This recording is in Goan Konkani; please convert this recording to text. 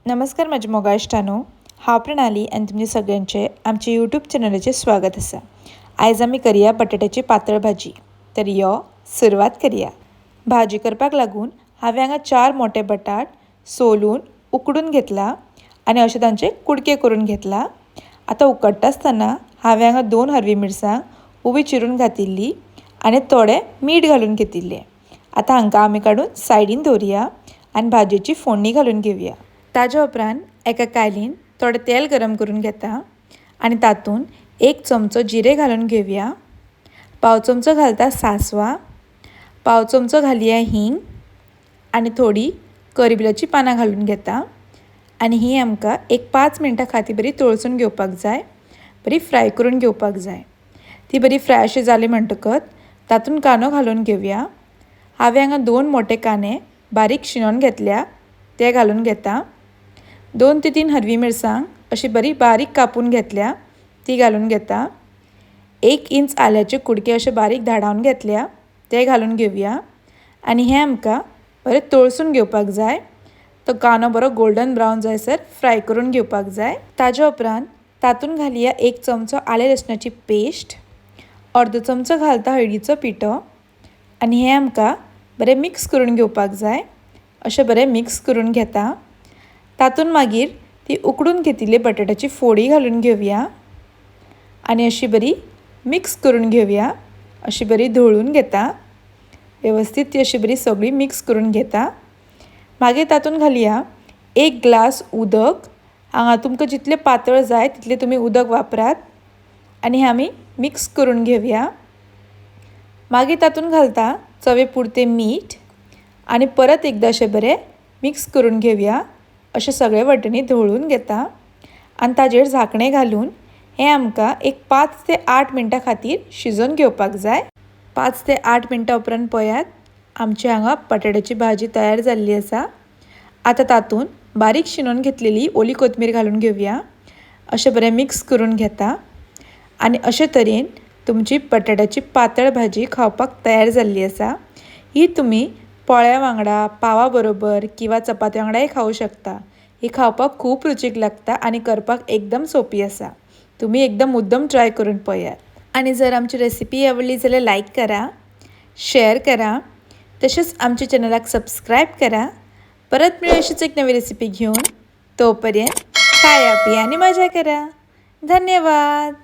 नमस्कार म्हज्या मोगा इश्टांनो, हांव प्रणाली आनी तुमचे सगळ्यांचे आमच्या यूट्यूब चॅनलाचेर स्वागत आसा. आयज आमी करया बटाट्याची पातळ भाजी. तर यो सुरवात करया. भाजी करपाक लागून हांवें हांगा 4 मोठे बटाट सोलून उकडून घेतला आनी अशे तांचे कुडके करून घेतला. आतां उकडटा आसतना हांवें हांगा 2 हरवी मिरसांग उबी चिरून घातिल्ली आनी थोडें मीठ घालून घेतिल्लें. आतां हांकां आमी काडून सायडीन दवरुया आनी भाजयेची फोडणी घालून घेवया. ताज्या उपरांत एका कायलीन थोडें तेल गरम करून घेता आनी तातूंत 1 चमचो जिरें घालून घेवया. 1/4 चमचो घालता सासवां, 1/4 चमचो घालया हिंग आनी थोडी करबिलाची पानां घालून घेता. आनी ही आमकां एक 5 मिनटां खातीर बरी तळसून घेवपाक जाय, बरी फ्राय करून घेवपाक जाय. ती बरी फ्राय अशी जाली म्हणटकच तातूंत कांदो घालून घेवया. हांवें हांगा 2 मोठे कांदे बारीक शिनोन घेतल्या ते घालून घेता. 2 ते 3 हरवी मिरसांग अशी बरी बारीक कापून घेतल्या ती घालून घेता. 1 इंच आल्याचे कुडके अशे बारीक धाडावन घेतल्या ते घालून घेवया. आनी हें आमकां बरें तळसून घेवपाक जाय. तो कांदो बरो गोल्डन ब्रावन जायसर फ्राय करून घेवपाक जाय. ताज्या उपरांत तातूंत घालया 1 चमचो आलें लसणाची पेस्ट, 1/2 चमचो घालता हळदीचो पिठो आनी हें आमकां बरें मिक्स करून घेवपाक जाय. अशें बरें मिक्स करून घेता. तातूंत मागीर ती उकडून घेतिल्ली बटाट्याची फोडी घालून घेवया आनी अशी बरी मिक्स करून घेवया. अशी बरी धोळून घेता वेवस्थीत, ती अशी बरी सगळी मिक्स करून घेता. मागीर तातूंत घालया 1 ग्लास उदक. हांगा तुमकां जितलें पातळ जाय तितलें तुमी उदक वापरात आनी हें आमी मिक्स करून घेवया. मागीर तातूंत घालता चवे पुरतें मीठ आनी परत एकदां अशें बरें मिक्स करून घेवया. अशें सगळे वटेनी धोळून घेता आनी ताजेर झाकणें घालून हें आमकां एक 5 ते 8 मिनटां खातीर शिजोवन घेवपाक जाय. 5 ते 8 मिनटां उपरांत पळयात आमची हांगा बटाट्याची भाजी तयार जाल्ली आसा. आतां तातूंत बारीक शिनून घेतलेली ओली कोथमीर घालून घेवया. अशें बरें मिक्स करून घेता आनी अशे तरेन तुमची बटाट्याची पातळ भाजी खावपाक तयार जाल्ली आसा. ही तुमी पोळ्या वांगडा, पावा बरोबर किंवा चपाती वांगडाय खावूं शकता. ही खावपाक खूब रुचीक लागता आनी करपाक एकदम सोंपी आसा. तुमी एकदम मुद्दम ट्राय करून पळयात. आनी जर आमची रेसिपी आवडली जाल्यार लायक करा, शेअर करा, तशेंच आमच्या चॅनलाक सबस्क्रायब करा. परत मेळूया अशीच एक नवी रेसिपी घेवन. तोपर्यंत खाया पिया आनी मजा करा. धन्यवाद.